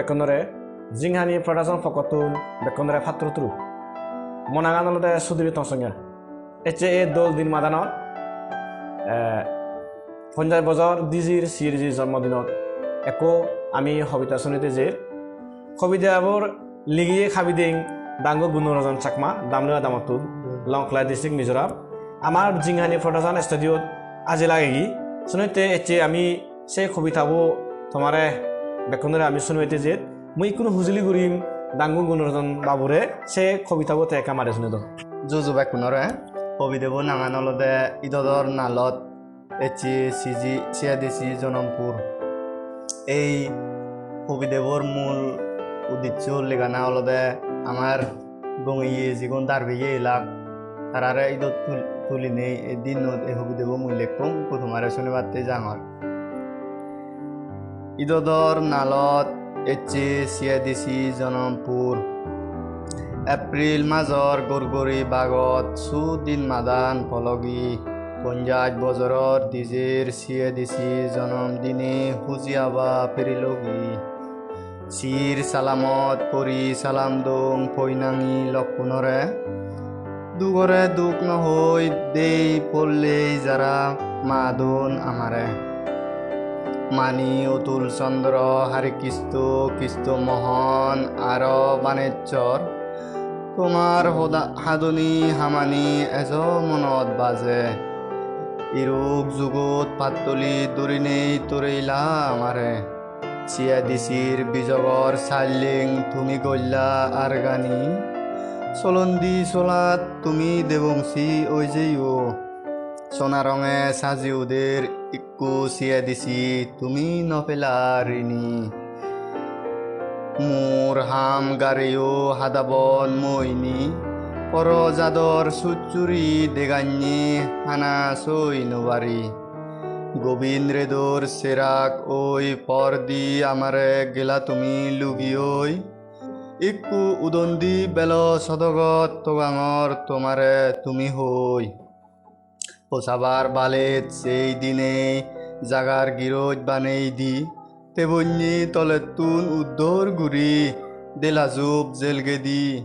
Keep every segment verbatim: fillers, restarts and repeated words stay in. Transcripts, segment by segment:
Bekkunore Jinghani Production pokkottun bekkunore patturu turu. Mo nangan olode Sudhir Tongsongya. Ecche ei dol din madanot, eh, ponjash bojor dijir sir ji jonmodinot ekko ami hobita sunite jer. Hobitabor ligiye habideng Dangu Gunoranjan Chakma, Damlui adamottun, Lawngtlai District, Mizoram. Amar Jinghani Production Studio-t aji lagegi. Sunite ecche ami se hobitabo tomare bekkunore ami sunite jer. Mui ikkunu hujuli gurim Dangu Gunoranjan babure, se hobitabo te ekka mari suni do. Juju bekkunore, hobitabo nangan olode Idodor Nalot Ecche C D C jonompur. Ei hobitebor mul uddiccho legana olode amar gongiye jigun darbeye elak, tarare idot tul-, tulinei ei dinnot ei hobitebo mui lekkong, ekku tomare sunibatte jangor. Idodor Nalot Ecche C D C jonompur. April major gorgori bagot su din madan pologi, ponjash bojoror dijer C D C jonom dine huji aba perilogi. Sir salamot pori salam dong poinangi lokkunore. Dugore duk no hoi dei pollei jara madon amare. Mani Otul Chandra, Hari Kristo, Kristo Mohan, aro Banechor. Tomar hoda-, hadoni hamani ejo monot baje. Iruk jugot pattoli durinei toreila amare. C D C-r bijogor salleng tumi golla argani. Solondi solat tumi debongsi oi jeyo. Sona ronge saji uder ikku C D C tumi no pela rini. Mur ham gareyo hadabon moini, poro jador suchuri deganye hana soi no pari. Gobin redor serak oi por di amare gela tumi lugi oi. Ikku udondi belo sodogot togangor tomare tumi hoi. Posabar balet sei dinei jagar giroj banei di, tebonye tolettun uddor guri dela jup jelge di.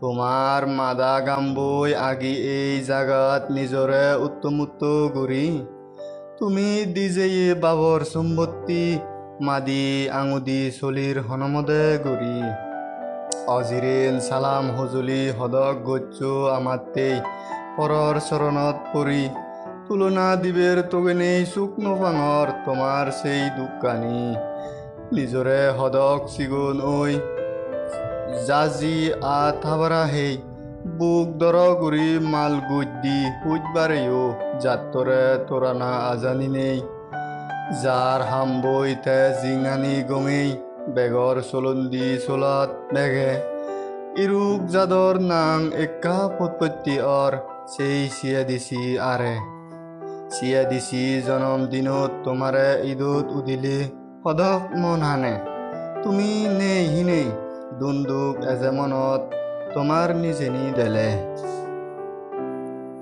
Tomar mada gamboi agi ei jagat nijore uttomutto guri. Tumi di jeye babor sombotti madi angudi solir honomode guri. Ojiren salam hojoli hodok goccho amattei poror soronot pori. Tulona diber togenei suk no pangor tomar sei dukkani. Nijore hodok sigon oi jaji a thabara hei. Buk doro guri mal guj di huj bareyo jattore torana ajani nei. Jar hamboi te jingani gomei begor solondi solat bege. Iruk jador nang ekka potpotti or sei C D C are. C D C jonom dinot tomare idot udile hodok mon hane. Tumi nei hinei dunduk eje monot tomar nijeni dele.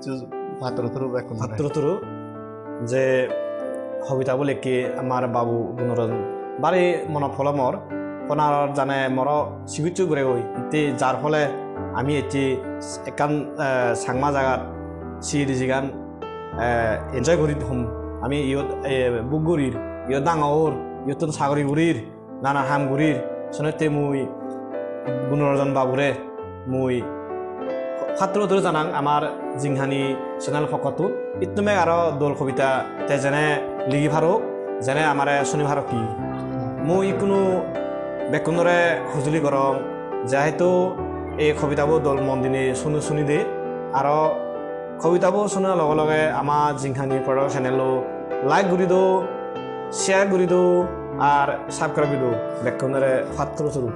Ju-, patturu turu bekkun. Patturu turu je hobitabo lekke amar babu Gunoranjan bari monot polo mor. Honar jane moro sibicchu gure goi. Itte jar phole ami ecche ekkan, eh, Changma jagat siri jigan eh, enjoy guri hom. Ami iyot, eh, buk gurir, iyot dangor, iyottun sagori gurir, nana ham gurir. Senotte mui Gunoranjan babure mui patturu turu janang amar Jinghani channel pokkottun. Ittume aro dol kobita te jene ligi parok, jene amare suni parok ki. Mui ikkunu bekkunore hujuli gorong, jehetu ei kobitabo dol mon dine sunu suni de, aro kobitabo suna loge loge ama Jinghani Production channel-o like guri do, share guri do, ar subscribe guri do. Bekkunore patturu turu.